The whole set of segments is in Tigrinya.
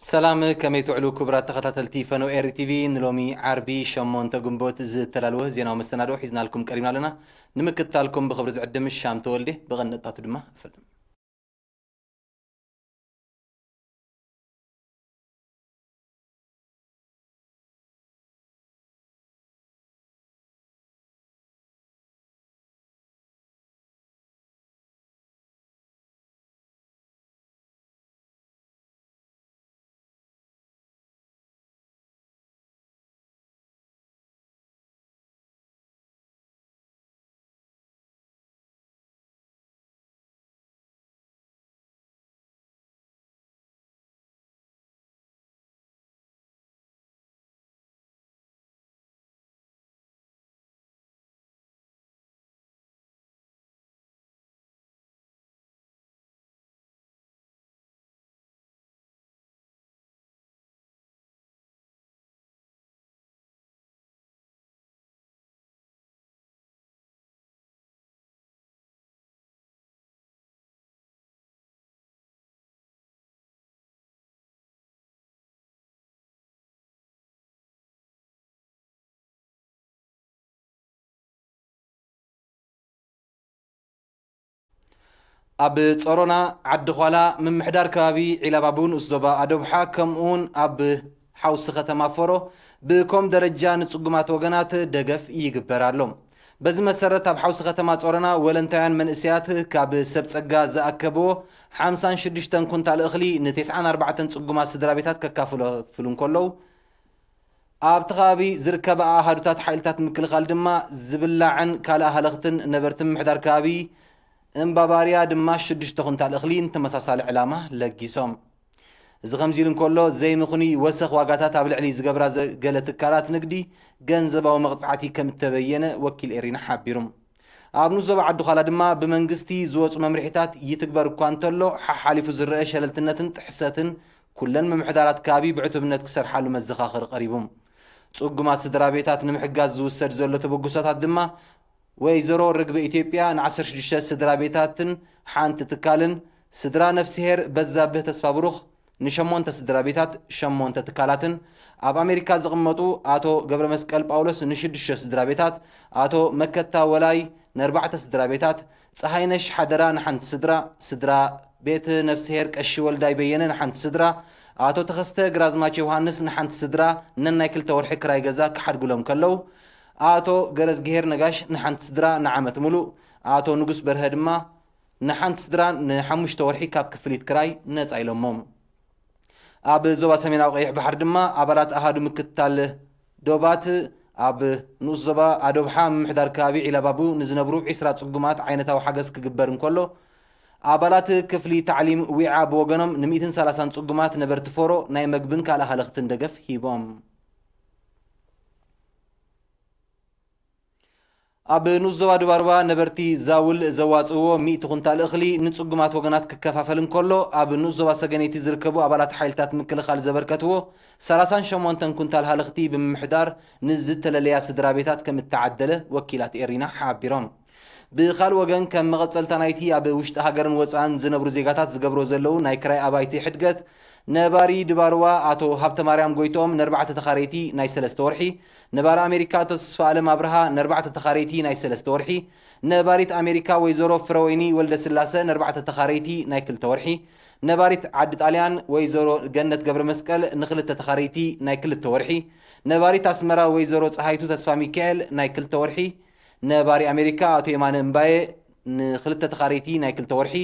ሰላም፣ ከመይ ትውዕሉ ክቡራት ተኸታተልቲ ፈነው ኤሪ ቲቪ? ንሎሚ ዓርቢ ሸሞንተ ግንቦት ዝተዳለወ ዜናዊ መሰናድኦ ሒዝናልኩም ቀሪብና ኣለና። ንምክትታልኩም ብኽብሪ ዝዕድም ሻም ተወልዴ። ብቐንዲ ነጥብታቱ ድማ እፈልም። ኣብ ጾሮና፣ ዓዲ ዃላ፣ ምምሕዳር ከባቢ ዒላባቡ፣ ንኡስ ዞባ ኣዶብሓ፣ ከምኡውን ኣብ ሓውሲ ከተማ ፎሮ ብኮም ደረጃ ንጽጉማት ወገናት ደገፍ ይግበር ኣሎ። በዚ መሰረት፣ ኣብ ሓውሲ ከተማ ጾሮና ወለንታውያን መንእሰያት ካብ ሰብ ጸጋ ዝኣከብዎ ሓምሳን ሽዱሽተን ኩንታል እኽሊ ንተስዓን ኣርባዕተን ጽጉማት ስድራ ቤታት ከካፍሉ እንከለዉ፣ ኣብቲ ከባቢ ዝርከባ ኣሃዱታት ሓይልታት ምክልኻል ድማ ዝብላዕን ካልእ ሃለኽትን ነበርቲ ምምሕዳር ከባቢ እምባባርያ ድማ ሽዱሽተ ኩንታል እኽሊ ንተመሳሳሊ ዕላማ ለጊሶም። እዚ ከምዚ ኢሉ እንከሎ፣ ዘይምኽኑይ ወሰኽ ዋጋታት ኣብ ልዕሊ ዝገብራ ዘ-፣ ገለ ትካላት ንግዲ ገንዘባዊ መቕጻዕቲ ከም እተበየነ ወኪል ኤሪና ሓቢሩ። ኣብ ንኡስ ዞባ ዓዲ ዃላ ድማ ብመንግስቲ ዝወጹ መምርሒታት ይትግበር እኳ እንተሎ፣ ሓሓሊፉ ዝረአ ሸለልትነትን ጥሕሰትን ኩለን ምምሕዳራት ከባቢ ብዕቱብነት ክሰርሓሉ መዘኻኸሪ ቀሪቡ። ጽጉማት ስድራ ቤታት ንምሕጋዝ ዝውሰድ ዘሎ ተበግሶታት ድማ፣ ወይዘሮ ርግበ ኢትዮጵያ ንዓሰርተ ሽዱሽተ ስድራ ቤታትን ሓንቲ ትካልን፣ ስድራ ነፍስሄር በዛብህ ተስፋ ብሩኽ ንሸሞንተ ስድራ ቤታት ሸሞንተ ትካላትን፣ ኣብ ኣሜሪካ ዝቕመጡ ኣቶ ገብረ መስቀል ጳውሎስ ንሽዱሽተ ስድራ ቤታት፣ ኣቶ መከታ ወላይ ንኣርባዕተ ስድራ ቤታት፣ ጸሃይነሽ ሓደራ ንሓንቲ ስድራ፣ ስድራ ቤት ነፍስሄር ቀሺ ወልዳይ በየነ ንሓንቲ ስድራ፣ ኣቶ ተኸስተ ግራዝማች ዮሃንስ ንሓንቲ ስድራ ነናይ ክልተ ወርሒ ክራይ ገዛ ክሓድጉሎም ከለዉ፣ ኣቶ ገረዝግሄር ነጋሽ ንሓንቲ ስድራ ንዓመት ሙሉእ፣ ኣቶ ንጉስ በርሀ ድማ ንሓንቲ ስድራ ንሓሙሽተ ወርሒ ካብ ክፍሊት ክራይ ነጻ ኢሎሞም። ኣብ ዞባ ሰሜናዊ ቀይሕ ባሕሪ ድማ ኣባላት ኣሃዱ ምክትታል ዶባት ኣብ ንኡስ ዞባ ኣዶብሓ ምምሕዳር ከባቢ ዒላባቡ ንዝነብሩ ዒስራ ጽጉማት ዓይነታዊ ሓገዝ ክግበር እንከሎ፣ ኣባላት ክፍሊ ታዕሊም ዊዓ ብወገኖም ንሚእትን ሰላሳን ጽጉማት ነበርቲ ፎሮ ናይ መግብን ካልእ ሃለኽትን ደገፍ ሂቦም። ኣብ ንኡስ ዞባ ዱባርባ ነበርቲ ዛውል ዘዋጽእዎ ሚእቲ ኩንታል እኽሊ ንጽጉማት ወገናት ክከፋፈል እንከሎ፣ ኣብ ንኡስ ዞባ ሰገነይቲ ዝርከቡ ኣባላት ሓይልታት ምክልኻል ዘበርከትዎ ሰላሳን ሸሞንተን ኩንታል ሃለኽቲ ብምምሕዳር ንዝተለለያ ስድራ ቤታት ከም እተዓደለ ወኪላት ኤሪና ሓቢሮም። ብኻልእ ወገን፣ ከም መቐጸልታ ናይቲ ኣብ ውሽጢ ሃገርን ወጻእን ዝነብሩ ዜጋታት ዝገብሮ ዘለዉ ናይ ክራይ ኣባይቲ ሕድገት፣ ነባሪ ድባርዋ ኣቶ ሃብተማርያም ጎይትኦም ንኣርባዕተ ተኻረይቲ ናይ ሰለስተ ወርሒ፣ ነባሪ ኣሜሪካ ኣቶ ተስፋኣለም ኣብርሃ ንኣርባዕተ ተኻረይቲ ናይ ሰለስተ ወርሒ፣ ነባሪት ኣሜሪካ ወይዘሮ ፍረወይኒ ወልደስላሰ ንኣርባዕተ ተኻረይቲ ናይ ክልተ ወርሒ፣ ነባሪት ዓዲ ጣልያን ወይዘሮ ገነት ገብረ መስቀል ንክልተ ተኻረይቲ ናይ ክልተ ወርሒ፣ ነባሪት ኣስመራ ወይዘሮ ጸሃይቱ ተስፋ ሚካኤል ናይ ክልተ ወርሒ፣ ነባሪ ኣሜሪካ ኣቶ የማነ እምባየ ንክልተ ተኻረይቲ ናይ ክልተ ወርሒ፣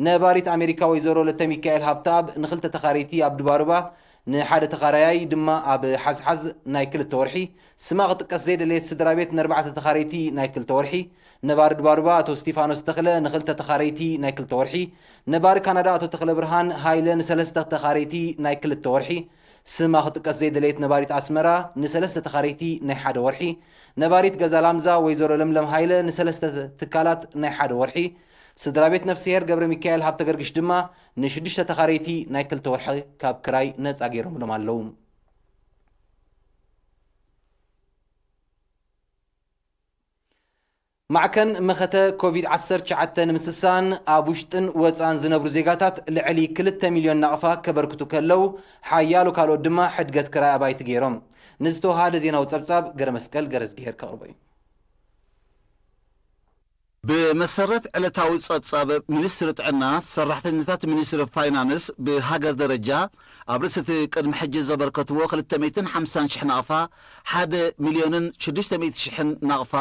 ነባሪት ኣሜሪካ ወይዘሮ ለተሚካኤል ሃብተኣብ ንክልተ ተኻረይቲ ኣብ ድባርባ፣ ንሓደ ተኻራያይ ድማ ኣብ ሓዝሓዝ ናይ ክልተ ወርሒ፣ ስማ ክጥቀስ ዘይደለየት ስድራ ቤት ንኣርባዕተ ተኻረይቲ ናይ ክልተ ወርሒ፣ ነባሪ ድባርባ ኣቶ ስቲፋኖስ ተኽለ ንክልተ ተኻረይቲ ናይ ክልተ ወርሒ፣ ነባሪ ካናዳ ኣቶ ተኽለ ብርሃን ሃይለ ንሰለስተ ተኻረይቲ ናይ ክልተ ወርሒ፣ ስማ ክጥቀስ ዘይደለየት ነባሪት ኣስመራ ንሰለስተ ተኻረይቲ ናይ ሓደ ወርሒ፣ ነባሪት ገዛ ላምዛ ወይዘሮ ለምለም ሃይለ ንሰለስተ ትካላት ናይ ሓደ ወርሒ፣ ስድራ ቤት ነፍስሄር ገብረ ሚካኤል ሃብተ ገርግሽ ድማ ንሽዱሽተ ተኻረይቲ ናይ ክልተ ወርሒ ካብ ክራይ ነጻ ገይሮምሎም ኣለዉ። ማዕከን መኸተ ኮቪድ ዓሰርተ ትሽዓተ ንምስሳን ኣብ ውሽጥን ወፃን ዝነብሩ ዜጋታት ልዕሊ ክልተ ሚልዮን ናቕፋ ከበርክቱ ከለዉ፣ ሓያሎ ካልኦት ድማ ሕድገት ክራይ ኣባይቲ ገይሮም። ንዝተወሃደ ዜናዊ ጸብጻብ ገረመስቀል ገረዝግሄር ከቕርቦ እዩ። ብመሰረት ዕለታዊ ጸብጻብ ሚኒስትሪ ጥዕና፣ ሰራሕተኛታት ሚኒስትሪ ፋይናንስ ብሃገር ደረጃ ኣብ ርእሲ እቲ ቅድሚ ሕጂ ዘበርከትዎ ክልተ ሚእትን ሓምሳን ሽሕ ናቕፋ፣ ሓደ ሚልዮንን ሽዱሽተ ሚእቲ ሽሕን ናቕፋ፣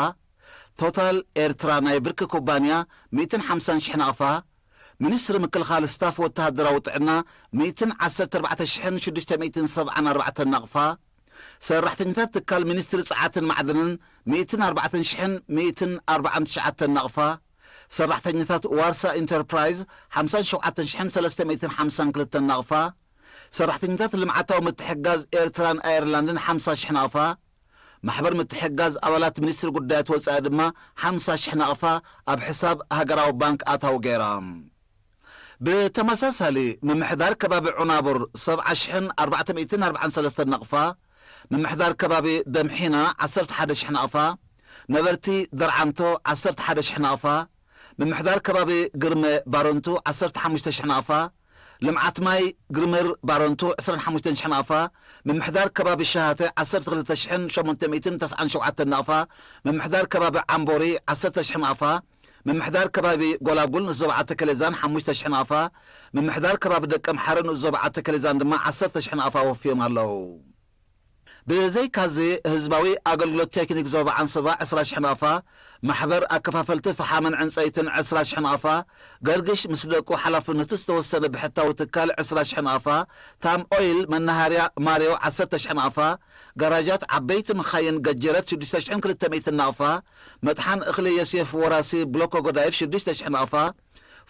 ቶታል ኤርትራ ናይ ብርኪ ኩባንያ ሚእትን ሓምሳን ሽሕ ናቕፋ፣ ሚኒስትሪ ምክልኻል ስታፍ ወተሃደራዊ ጥዕና ሚእትን ዓሰርተ ኣርባዕተ ሽሕን ሽዱሽተ ሚእትን ሰብዓን ኣርባዕተን ናቕፋ፣ ሰራሕተኛታት ትካል ሚኒስትሪ ጸዓትን ማዕድንን ሚእትን ኣርባዕተን ሽሕን ሚእትን ኣርባዓን ትሽዓተን ናቕፋ፣ ሰራሕተኛታት ዋርሳ ኢንተርፕራይዝ ሓምሳን ሸውዓተን ሽሕን ሰለስተ ሚእትን ሓምሳን ክልተን ናቕፋ፣ ሰራሕተኛታት ልምዓታዊ ምትሕግጋዝ ኤርትራን ኣየርላንድን ሓምሳ ሽሕ ናቕፋ፣ ማሕበር ምትሕግጋዝ ኣባላት ሚኒስትሪ ጉዳያት ወጻኢ ድማ ሓምሳ ሽሕ ናቕፋ ኣብ ሕሳብ ሃገራዊ ባንክ ኣታዊ ገይራ። ብተመሳሳሊ፣ ምምሕዳር ከባቢ ዑናቡር ሰብዓ ሽሕን ኣርባዕተ ሚእትን ኣርባዓን ሰለስተን ናቕፋ፣ ምምሕዳር ከባቢ ደምሒና ዓሰርተ ሓደ ሽሕ ናቕፋ፣ ነበርቲ ደርዓንቶ ዓሰርተ ሓደ ሽሕ ናቕፋ፣ ምምሕዳር ከባቢ ግርመ ባረንቱ ዓሰርተ ሓሙሽተ ሽሕ ናቕፋ፣ ልምዓት ማይ ግርምር ባረንቱ ዕስራን ሓሙሽተን ሽሕ ናቕፋ፣ ምምሕዳር ከባቢ ሸሃተ ዓሰርተ ክልተ ሽሕን ሸሞንተ ሚእትን ተስዓን ሸውዓተን ናቕፋ፣ ምምሕዳር ከባቢ ዓምቦሪ ዓሰርተ ሽሕ ናቕፋ፣ ምምሕዳር ከባቢ ጎላጉል ንኡስ ዞባ ዓዲ ተከሌዛን ሓሙሽተ ሽሕ ናቕፋ፣ ምምሕዳር ከባቢ ደቀምሓረ ንኡስ ዞባ ዓዲ ተከሌዛን ድማ ዓሰርተ ሽሕ ናቕፋ ወፍዮም ኣለዉ። ብዘይካዚ፣ ህዝባዊ ኣገልግሎት ቴክኒክ ዞባ ዓንሰባ ዕስራ ሽሕ ናቕፋ፣ ማሕበር ኣከፋፈልቲ ፈሓምን ዕንጸይትን ዕስራ ሽሕ ናቕፋ፣ ገርግሽ ምስ ደቁ ሓላፍነቱ ዝተወሰነ ብሕታዊ ትካል ዕስራ ሽሕ ናቕፋ፣ ታም ኦይል መናሃርያ ማርዮ ዓሰርተ ሽሕ ናቕፋ፣ ጋራጃት ዓበይቲ መኻይን ገጀረት ሽዱሽተ ሽሕን ክልተ ሚእትን ናቕፋ፣ መጥሓን እኽሊ ዮሴፍ ወራሲ ብሎኮ ጎዳይፍ ሽዱሽተ ሽሕ ናቕፋ፣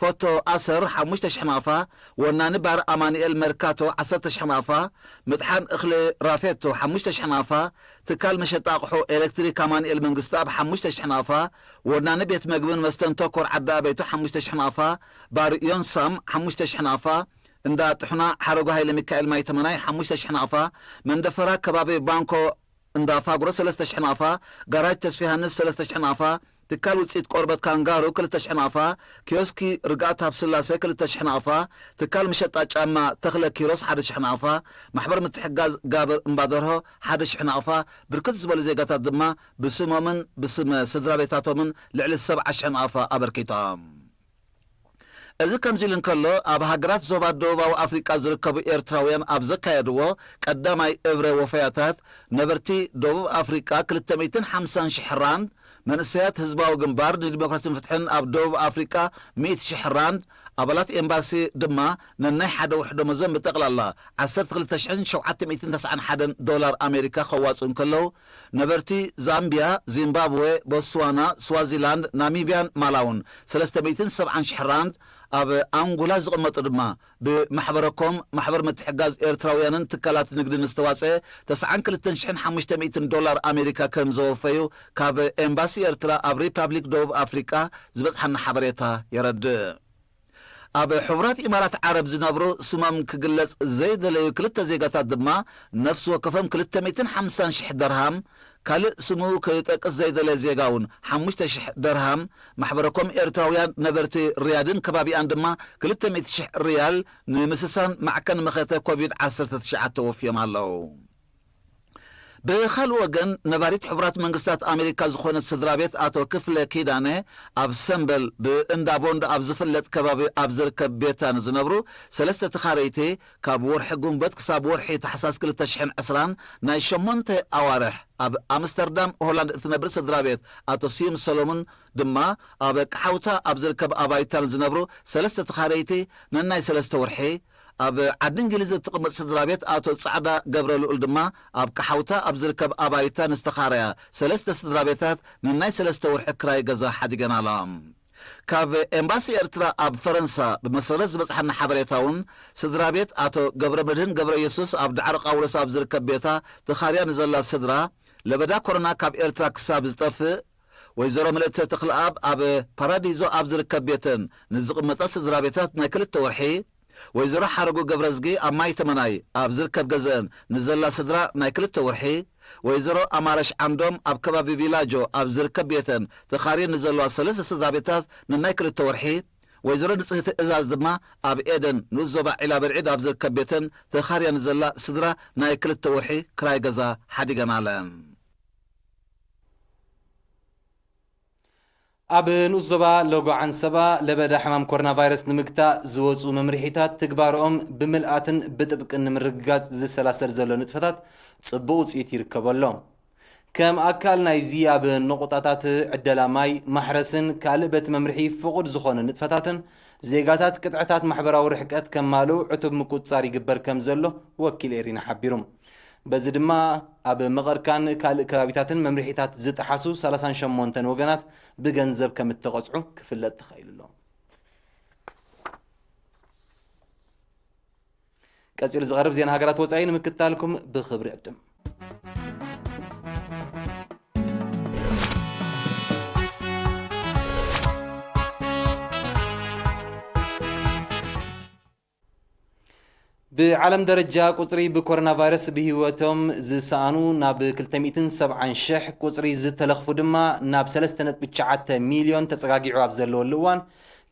ፎቶ ኣሰር ሓሙሽተ ሽሕ ናቕፋ፣ ወናኒ ባር ኣማኑኤል መርካቶ ዓሰርተ ሽሕ ናቕፋ፣ ምጥሓን እኽሊ ራፌቶ ሓሙሽተ ሽሕ ናቕፋ፣ ትካል መሸጣ ኣቕሑ ኤሌክትሪክ ኣማኑኤል መንግስትኣብ ሓሙሽተ ሽሕ ናቕፋ፣ ወናኒ ቤት መግብን መስተን ተኮር ዓዲ ኣበይቶ ሓሙሽተ ሽሕ ናቕፋ፣ ባር ዮንሳም ሓሙሽተ ሽሕ ናቕፋ፣ እንዳ ጥሑና ሓረጉ ሃይለ ሚካኤል ማይ ተመናይ ሓሙሽተ ሽሕ ናቕፋ፣ መንደፈራ ከባቢ ባንኮ እንዳ ፋጉሮ ሰለስተ ሽሕ ናቕፋ፣ ጋራጅ ተስፋ ዮሃንስ ሰለስተ ሽሕ ናቕፋ፣ ትካል ውፅኢት ቆርበት ካንጋሩ ክልተ ሽሕ ናቕፋ፣ ኪዮስኪ ርግኣት ሃብስላሴ ክልተ ሽሕ ናቕፋ፣ ትካል መሸጣ ጫማ ተኽለ ኪሮስ ሓደ ሽሕ ናቕፋ፣ ማሕበር ምትሕጋዝ ጋብር እምባደርሆ ሓደ ሽሕ ናቕፋ፣ ብርክት ዝበሉ ዜጋታት ድማ ብስሞምን ብስመ ስድራ ቤታቶምን ልዕሊ ሰብዓ ሽሕ ናቕፋ ኣበርኪቶም። እዚ ከምዚ ኢሉ እንከሎ፣ ኣብ ሃገራት ዞባ ደቡባዊ ኣፍሪቃ ዝርከቡ ኤርትራውያን ኣብ ዘካየድዎ ቀዳማይ እብረ ወፈያታት፣ ነበርቲ ደቡብ ኣፍሪቃ ክልተ ሚእትን ሓምሳን ሽሕ ራንድ፣ መንእሰያት ህዝባዊ ግንባር ንዲሞክራሲን ፍትሕን ኣብ ደቡብ ኣፍሪቃ ሚእቲ ሽሕ ራንድ፣ ኣባላት ኤምባሲ ድማ ነናይ ሓደ ወርሒ ደሞዞም ብጠቕላላ ዓሰርተ ክልተ ሽሕን ሸውዓተ ሚእትን ተስዓን ሓደን ዶላር ኣሜሪካ ከዋጽኡ እንከለዉ፣ ነበርቲ ዛምቢያ፣ ዚምባብወ፣ ቦትስዋና፣ ስዋዚላንድ፣ ናሚብያን ማላውን ሰለስተ ሚእትን ሰብዓን ሽሕ ራንድ፣ ኣብ ኣንጎላ ዝቕመጡ ድማ ብማሕበረኮም፣ ማሕበር ምትሕጋዝ ኤርትራውያንን ትካላት ንግድን ዝተዋጽአ ተስዓን ክልተን ሽሕን ሓሙሽተ ሚእትን ዶላር ኣሜሪካ ከም ዘወፈዩ ካብ ኤምባሲ ኤርትራ ኣብ ሪፓብሊክ ደቡብ ኣፍሪቃ ዝበጽሓና ሓበሬታ የረድእ። ኣብ ሕቡራት ኢማራት ዓረብ ዝነብሩ ስሞም ክግለጽ ዘይደለዩ ክልተ ዜጋታት ድማ፣ ነፍሲ ወከፎም ክልተ ሚእትን ሓምሳን ሽሕ ደርሃም፣ ካልእ ስሙ ክጠቅስ ዘይደለየ ዜጋ እውን ሓሙሽተ ሽሕ ደርሃም፣ ማሕበረኮም ኤርትራውያን ነበርቲ ሪያድን ከባቢኣን ድማ ክልተ ሚእቲ ሽሕ ሪያል፣ ንምስሳን ማዕከን መኸተ ኮቪድ ዓሰርተ ትሽዓተ ወፍዮም ኣለዉ። ብኻልእ ወገን፣ ነባሪት ሕቡራት መንግስታት ኣሜሪካ ዝኾነት ስድራ ቤት ኣቶ ክፍለ ኪዳነ፣ ኣብ ሰምበል ብእንዳ ቦንድ ኣብ ዝፍለጥ ከባቢ ኣብ ዝርከብ ቤታ ንዝነብሩ ሰለስተ ተኻረይቲ፣ ካብ ወርሒ ጉንበት ክሳብ ወርሒ ታሕሳስ ክልተ ሽሕን ዕስራን ናይ ሸሞንተ ኣዋርሕ ኣብ ኣምስተርዳም ሆላንድ እትነብር ስድራ ቤት ኣቶ ስዩም ሰሎሙን ድማ፣ ኣብ ቀሓውታ ኣብ ዝርከብ ኣባይታ ንዝነብሩ ሰለስተ ተኻረይቲ ነናይ ሰለስተ ወርሒ፣ ኣብ ዓዲ እንግሊዝ እትቕመጥ ስድራ ቤት ኣቶ ጻዕዳ ገብረ ልኡል ድማ፣ ኣብ ቀሓውታ ኣብ ዝርከብ ኣባይታ ንዝተኻረያ ሰለስተ ስድራ ቤታት ነናይ ሰለስተ ወርሒ ክራይ ገዛ ሓዲገናላ። ካብ ኤምባሲ ኤርትራ ኣብ ፈረንሳ ብመሰረት ዝበጽሓና ሓበሬታ እውን፣ ስድራ ቤት ኣቶ ገብረ መድህን ገብረ የሱስ ኣብ ዳዕሮ ቃውሎስ ኣብ ዝርከብ ቤታ ተኻርያ ንዘላ ስድራ፣ ለበዳ ኮሮና ካብ ኤርትራ ክሳብ ዝጠፍእ፣ ወይዘሮ ምልእተ ተኽለኣብ ኣብ ፓራዲዞ ኣብ ዝርከብ ቤተን ንዝቕመጣ ስድራ ቤታት ናይ ክልተ ወርሒ፣ ወይዘሮ ሓረጉ ገብረዝጊ ኣብ ማይ ተመናይ ኣብ ዝርከብ ገዘአን ንዘላ ስድራ ናይ ክልተ ወርሒ፣ ወይዘሮ ኣማረሽ ዓምዶም ኣብ ከባቢ ቪላጆ ኣብ ዝርከብ ቤተን ተኻርየን ንዘለዋ ሰለስተ ስድራ ቤታት ንናይ ክልተ ወርሒ፣ ወይዘሮ ንጽህቲ እዛዝ ድማ ኣብ ኤደን ንኡስ ዞባ ዒላ በርዒድ ኣብ ዝርከብ ቤተን ተኻርያ ንዘላ ስድራ ናይ ክልተ ወርሒ ክራይ ገዛ ሓዲገናለን። ኣብ ንኡስ ዞባ ሎጎ ዓንሰባ ለበዳ ሕማም ኮሮና ቫይረስ ንምግታእ ዝወፁ መምርሒታት ትግባርኦም ብምልኣትን ብጥብቅን ንምርግጋፅ ዝሰላሰል ዘሎ ንጥፈታት ፅቡቕ ውፅኢት ይርከቦ ኣሎ። ከም ኣካል ናይዚ ኣብ ነቑጣታት ዕደላ ማይ፣ ማሕረስን ካልእ በቲ መምርሒ ፍቑድ ዝኾነ ንጥፈታትን ዜጋታት ቅጥዕታት ማሕበራዊ ርሕቀት ከማልኡ ዕቱብ ምቁፅፃር ይግበር ከም ዘሎ ወኪል ኤሪና ሓቢሩ። በዚ ድማ ኣብ መቐርካን ካልእ ከባቢታትን መምርሒታት ዝጠሓሱ ሰላሳን ሸሞንተን ወገናት ብገንዘብ ከም እተቐፅዑ ክፍለጥ ተኻኢሉ ኣሎ። ቀፂሉ ዝቐርብ ዜና ሃገራት ወፃኢ ንምክታልኩም ብኽብሪ ዕድም። ብዓለም ደረጃ ቁፅሪ ብኮሮና ቫይረስ ብህይወቶም ዝሰኣኑ ናብ ክልተ ሚእትን ሰብዓን ሽሕ፣ ቁፅሪ ዝተለኽፉ ድማ ናብ ሰለስተ ነጥቢ ትሽዓተ ሚልዮን ተፀጋጊዑ ኣብ ዘለወሉ እዋን፣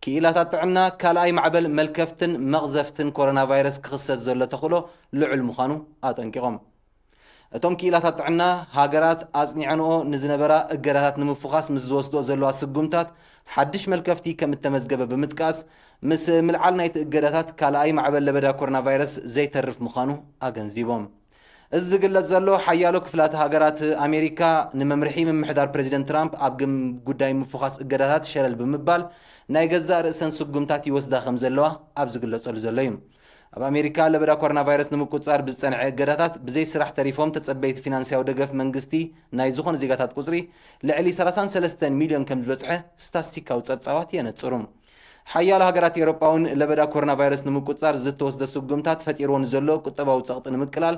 ክኢላታት ጥዕና ካልኣይ ማዕበል መልከፍትን መቕዘፍትን ኮሮና ቫይረስ ክኽሰት ዘሎ ተኽእሎ ልዑል ምዃኑ ኣጠንቂቖም። እቶም ክኢላታት ጥዕና፣ ሃገራት ኣጽኒዐንኦ ንዝነበራ እገዳታት ንምፍዃስ ምስ ዝወስድኦ ዘለዋ ስጉምታት ሓድሽ መልከፍቲ ከም እተመዝገበ ብምጥቃስ፣ ምስ ምልዓል ናይቲ እገዳታት ካልኣይ ማዕበል ለበዳ ኮሮና ቫይረስ ዘይተርፍ ምዃኑ ኣገንዚቦም። እዚ ዝግለጽ ዘሎ፣ ሓያሎ ክፍላተ ሃገራት ኣሜሪካ ንመምርሒ ምምሕዳር ፕረዚደንት ትራምፕ ኣብ ግም-፣ ጉዳይ ምፍዃስ እገዳታት ሸለል ብምባል፣ ናይ ገዛእ ርእሰን ስጉምታት ይወስዳ ከም ዘለዋ ኣብ ዝግለጸሉ ዘሎ እዩ። ኣብ ኣሜሪካ ለበዳ ኮሮና ቫይረስ ንምቁጽጻር ብዝጸንዐ እገዳታት ብዘይ ስራሕ ተሪፎም ተጸበይቲ ፊናንስያዊ ደገፍ መንግስቲ ናይ ዝኾኑ ዜጋታት ቁጽሪ ልዕሊ ሰላሳን ሰለስተን ሚልዮን ከም ዝበጽሐ ስታስቲካዊ ጸብጻባት የነጽሩ። ሓያሎ ሃገራት ኤውሮጳ እውን ለበዳ ኮሮና ቫይረስ ንምቁጽጻር ዝተወስደ ስጉምታት ፈጢርዎ ንዘሎ ቁጠባዊ ጸቕጢ ንምቅላል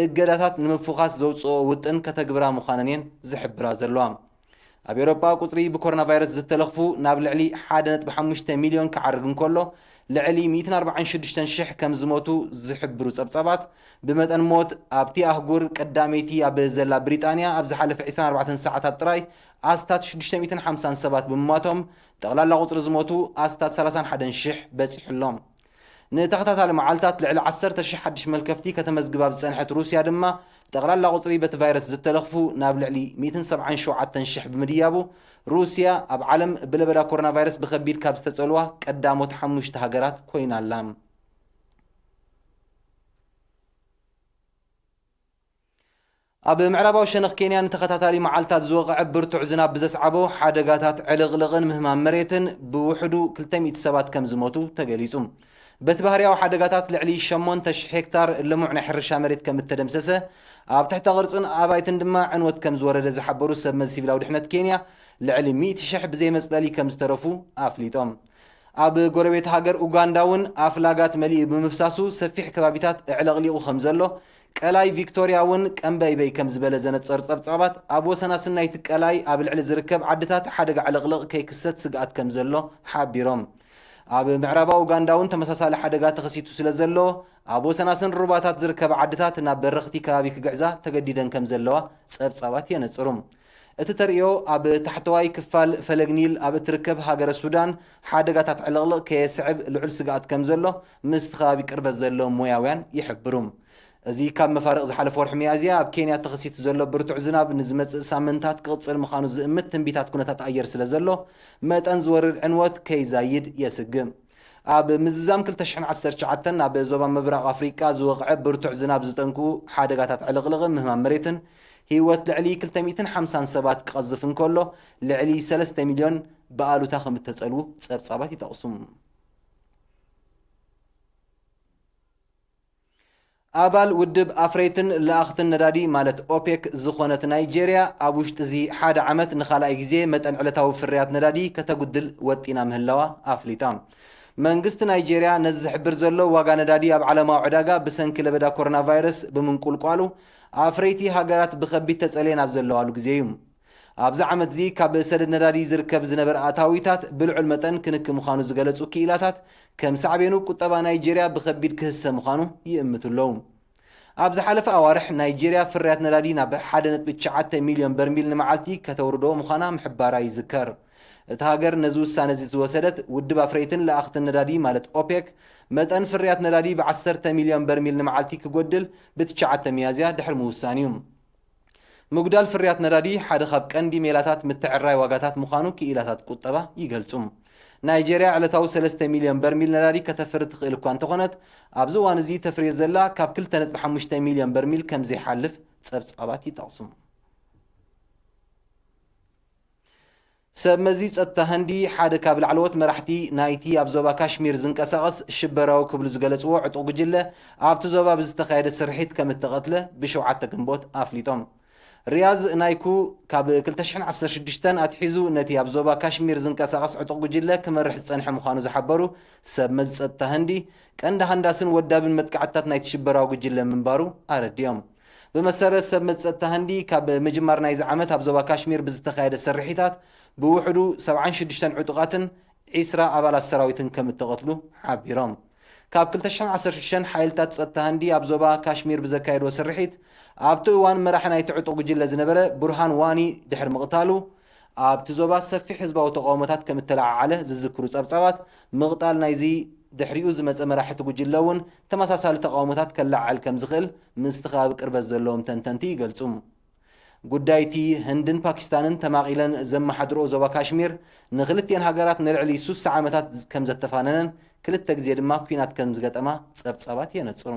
እገዳታት ንምፍዃስ ዘውጽኦ ውጥን ከተግብራ ምዃነን እየን ዝሕብራ ዘለዋ። ኣብ ኤውሮጳ ቁጽሪ ብኮሮና ቫይረስ ዝተለኽፉ ናብ ልዕሊ ሓደ ነጥቢ ሓሙሽተ ሚልዮን ክዓርግ እንከሎ፣ ልዕሊ ሚእትን ኣርባዓን ሽዱሽተን ሽሕ ከም ዝሞቱ ዝሕብሩ ጸብጻባት፣ ብመጠን ሞት ኣብቲ ኣህጉር ቀዳመይቲ ኣብ ዘላ ብሪጣንያ ኣብ ዝሓለፈ ዕስራን ኣርባዕተን ሰዓታት ጥራይ ኣስታት ሽዱሽተ ሚእትን ሓምሳን ሰባት ብምሟቶም፣ ጠቕላላ ቁጽሪ ዝሞቱ ኣስታት ሰላሳን ሓደን ሽሕ በጺሑ ኣሎ። ንተኸታታሊ መዓልታት ልዕሊ ዓሰርተ ሽሕ ሓድሽ መልከፍቲ ከተመዝግብ ኣብ ዝጸንሐት ሩስያ ድማ፣ ጠቕላላ ቁጽሪ በቲ ቫይረስ ዝተለኽፉ ናብ ልዕሊ ሚእትን ሰብዓን ሸውዓተን ሽሕ ብምድያቡ፣ ሩስያ ኣብ ዓለም ብለበዳ ኮሮና ቫይረስ ብኸቢድ ካብ ዝተጸልዋ ቀዳሞት ሓሙሽተ ሃገራት ኮይና ኣላ። ኣብ ምዕራባዊ ሸነኽ ኬንያ ንተኸታታሊ መዓልታት ዝወቕዐ ብርቱዕ ዝናብ ብዘስዓቦ ሓደጋታት ዕልቕልቕን ምህማም መሬትን ብውሕዱ ክልተ ሚእቲ ሰባት ከም ዝሞቱ ተገሊጹ። በቲ ባህርያዊ ሓደጋታት ልዕሊ ሸሞንተ ሽሕ ሄክታር ልሙዕ ናይ ሕርሻ መሬት ከም እተደምሰሰ፣ ኣብ ትሕተ ቅርጽን ኣባይትን ድማ ዕንወት ከም ዝወረደ ዝሓበሩ ሰብ መዚ ሲቪላዊ ድሕነት ኬንያ፣ ልዕሊ ሚእቲ ሽሕ ብዘይ መጽለሊ ከም ዝተረፉ ኣፍሊጦም። ኣብ ጎረቤት ሃገር ኡጋንዳ እውን ኣፍላጋት መሊኡ ብምፍሳሱ ሰፊሕ ከባቢታት ኣዕለቕሊቑ ከም ዘሎ፣ ቀላይ ቪክቶርያ እውን ቀንበይበይ ከም ዝበለ ዘነጸሩ ጸብጻባት፣ ኣብ ወሰናስን ናይቲ ቀላይ ኣብ ልዕሊ ዝርከብ ዓድታት ሓደጋ ዕልቕልቕ ከይክሰት ስግኣት ከም ዘሎ ሓቢሮም። ኣብ ምዕራባዊ ኡጋንዳ እውን ተመሳሳሊ ሓደጋ ተኸሲቱ ስለ ዘሎ፣ ኣብ ወሰናስን ሩባታት ዝርከባ ዓድታት ናብ በረኽቲ ከባቢ ክግዕዛ ተገዲደን ከም ዘለዋ ጸብጻባት የነጽሩ። እቲ ተርእዮ ኣብ ታሕተዋይ ክፋል ፈለግ ኒል ኣብ እትርከብ ሃገረ ሱዳን ሓደጋታት ዕልቕልቕ ከየስዕብ ልዑል ስግኣት ከም ዘሎ ምስቲ ከባቢ ቅርበት ዘለዎም ሞያውያን ይሕብሩ። እዚ ካብ መፋርቕ ዝሓለፈ ወርሒ ሚያዝያ ኣብ ኬንያ ተኸሲቱ ዘሎ ብርቱዕ ዝናብ ንዝመጽእ ሳምንታት ክቕጽል ምዃኑ ዝእምት ትንቢታት ኩነታት ኣየር ስለ ዘሎ፣ መጠን ዝወርድ ዕንወት ከይዛይድ የስግእ። ኣብ ምዝዛም ክልተ ሽሕን ዓሰርተ ትሽዓተን ኣብ ዞባ ምብራቕ ኣፍሪቃ ዝወቕዐ ብርቱዕ ዝናብ ዝጠንቁ ሓደጋታት ዕልቕልቕን ምህማም መሬትን ህይወት ልዕሊ ክልተ ሚእትን ሓምሳን ሰባት ክቐዝፍ እንከሎ፣ ልዕሊ ሰለስተ ሚልዮን ብኣሉታ ከም እተጸልዉ ጸብጻባት ይጠቕሱ። ኣባል ውድብ ኣፍረይትን ለኣኽትን ነዳዲ ማለት ኦፔክ ዝኾነት ናይጄርያ፣ ኣብ ውሽጢ እዚ ሓደ ዓመት ንኻልኣይ ግዜ መጠን ዕለታዊ ፍርያት ነዳዲ ከተጉድል ወጢና ምህላዋ ኣፍሊጣ። መንግስቲ ናይጄርያ ነዚ ዝሕብር ዘሎ፣ ዋጋ ነዳዲ ኣብ ዓለማዊ ዕዳጋ ብሰንኪ ለበዳ ኮሮና ቫይረስ ብምንቁልቋሉ፣ ኣፍረይቲ ሃገራት ብኸቢድ ተጸልየን ኣብ ዘለዋሉ ግዜ እዩ። ኣብዚ ዓመት እዚ ካብ ሰደድ ነዳዲ ዝርከብ ዝነበረ ኣታዊታት ብልዑል መጠን ክንክ ምዃኑ ዝገለጹ ክኢላታት፣ ከም ሳዕቤኑ ቁጠባ ናይጄርያ ብኸቢድ ክህሰ ምዃኑ ይእምቱ ኣለዉ። ኣብ ዝሓለፈ ኣዋርሕ ናይጄርያ ፍርያት ነዳዲ ናብ ሓደ ነጥቢ ትሽዓተ ሚልዮን በርሚል ንመዓልቲ ከተውርዶ ምዃና ምሕባራ ይዝከር። እታ ሃገር ነዚ ውሳነ እዚ ዝወሰደት ውድብ ኣፍረይትን ለኣኽትን ነዳዲ ማለት ኦፔክ መጠን ፍርያት ነዳዲ ብ ዓሰርተ ሚልዮን በርሚል ንመዓልቲ ክጎድል ብ ትሽዓተ ሚያዝያ ድሕሪ ምውሳን እዩ። ምጉዳል ፍርያት ነዳዲ ሓደ ካብ ቀንዲ ሜላታት ምትዕርራይ ዋጋታት ምዃኑ ክኢላታት ቁጠባ ይገልጹ። ናይጄርያ ዕለታዊ ሰለስተ ሚልዮን በርሚል ነዳዲ ከተፍሪ ትኽእል እኳ እንተኾነት፣ ኣብዚ እዋን እዚ ተፍርዮ ዘላ ካብ ክልተ ነጥቢ ሓሙሽተ ሚልዮን በርሚል ከም ዘይሓልፍ ጸብጻባት ይጠቕሱ። ሰብ መዚ ጸጥታ ህንዲ ሓደ ካብ ላዕለዎት መራሕቲ ናይቲ ኣብ ዞባ ካሽሚር ዝንቀሳቐስ ሽበራዊ ክብሉ ዝገለጽዎ ዕጡቕ ጉጅለ ኣብቲ ዞባ ብዝተኻየደ ስርሒት ከም እተቐትለ ብሸውዓተ ግንቦት ኣፍሊጦም። ሪያዝ ናይኩ ካብ ክልተ ሽሕን ዓሰርተ ሽዱሽተን ኣትሒዙ ነቲ ኣብ ዞባ ካሽሚር ዝንቀሳቐስ ዕጡቕ ጉጅለ ክመርሕ ዝጸንሐ ምዃኑ ዝሓበሩ ሰብ መዚ ጸጥታ ህንዲ፣ ቀንዲ ሃንዳስን ወዳብን መጥቃዕትታት ናይቲ ሽበራዊ ጉጅለ ምንባሩ ኣረዲኦም። ብመሰረት ሰብ መዚ ጸጥታ ህንዲ፣ ካብ ምጅማር ናይዚ ዓመት ኣብ ዞባ ካሽሚር ብዝተኻየደ ስርሒታት ብውሕዱ ሰብዓን ሽዱሽተን ዕጡቓትን ዒስራ ኣባላት ሰራዊትን ከም እተቐትሉ ሓቢሮም። ካብ ክልተ ሽሕን ዓሰርተ ሽዱሽተን ሓይልታት ጸጥታ ህንዲ ኣብ ዞባ ካሽሚር ብዘካየድዎ ስርሒት፣ ኣብቲ እዋን መራሒ ናይቲ ዕጡቕ ጉጅለ ዝነበረ ቡርሃን ዋኒ ድሕሪ ምቕታሉ፣ ኣብቲ ዞባ ሰፊሕ ህዝባዊ ተቃውሞታት ከም እተለዓዓለ ዝዝክሩ ጸብጻባት፣ ምቕታል ናይዚ ድሕሪኡ ዝመጸ መራሒ እቲ ጉጅለ እውን ተመሳሳሊ ተቃውሞታት ከለዓዕል ከም ዝኽእል ምስቲ ከባቢ ቅርበት ዘለዎም ተንተንቲ ይገልጹ። ጉዳይ እቲ ህንድን ፓኪስታንን ተማቒለን ዘመሓድርኦ ዞባ ካሽሚር፣ ንክልቲኤን ሃገራት ንልዕሊ ሱሳ ዓመታት ከም ዘተፋነነን ክልተ ግዜ ድማ ኲናት ከም ዝገጠማ ጸብጻባት የነጽሩ።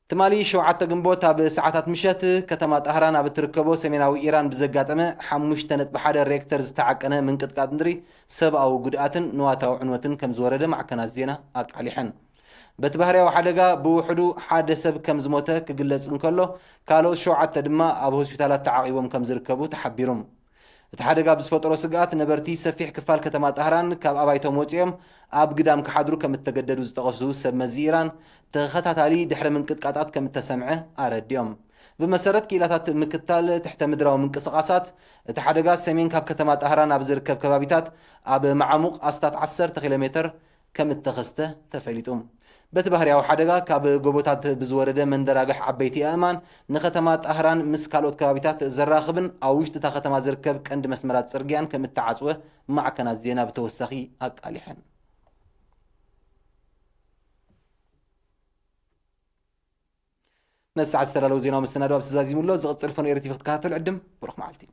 ትማሊ ሸውዓተ ግንቦት ኣብ ሰዓታት ምሸት ከተማ ጣህራን ኣብ እትርከቦ ሰሜናዊ ኢራን ብዘጋጠመ ሓሙሽተ ነጥቢ ሓደ ሬክተር ዝተዓቀነ ምንቅጥቃጥ ምድሪ ሰብኣዊ ጉድኣትን ንዋታዊ ዕንወትን ከም ዝወረደ ማዕከናት ዜና ኣቃሊሐን። በቲ ባህርያዊ ሓደጋ ብውሕዱ ሓደ ሰብ ከም ዝሞተ ክግለጽ እንከሎ፣ ካልኦት ሸውዓተ ድማ ኣብ ሆስፒታላት ተዓቒቦም ከም ዝርከቡ ተሓቢሩ። እቲ ሓደጋ ብዝፈጠሮ ስግኣት ነበርቲ ሰፊሕ ክፋል ከተማ ጣህራን ካብ ኣባይቶም ወጺኦም ኣብ ግዳም ክሓድሩ ከም እተገደዱ ዝጠቐሱ ሰብ መዚ ኢራን፣ ተኸታታሊ ድሕሪ ምንቅጥቃጣት ከም እተሰምዐ ኣረዲኦም። ብመሰረት ክኢላታት ምክታል ትሕተ ምድራዊ ምንቅስቓሳት፣ እቲ ሓደጋ ሰሜን ካብ ከተማ ጣህራን ኣብ ዝርከብ ከባቢታት ኣብ መዓሙቕ ኣስታት ዓሰርተ ኪሎ ሜተር ከም እተኸስተ ተፈሊጡ። በቲ ባህርያዊ ሓደጋ ካብ ጎቦታት ብዝወረደ መንደራግሕ ዓበይቲ ኣእማን ንከተማ ጣህራን ምስ ካልኦት ከባቢታት ዘራኽብን ኣብ ውሽጢ እታ ከተማ ዝርከብ ቀንዲ መስመራት ጽርግያን ከም እተዓጽወ ማዕከናት ዜና ብተወሳኺ ኣቃሊሐን። ነዚ ሰዓት ዝተዳለዉ ዜናዊ መሰናድኦ ኣብዚ ተዛዚሙ ኣሎ። ዝቕጽል ፈነው ኤሪ ቲቪ ክትከታተሉ ዕድም። ብሩኽ መዓልቲ።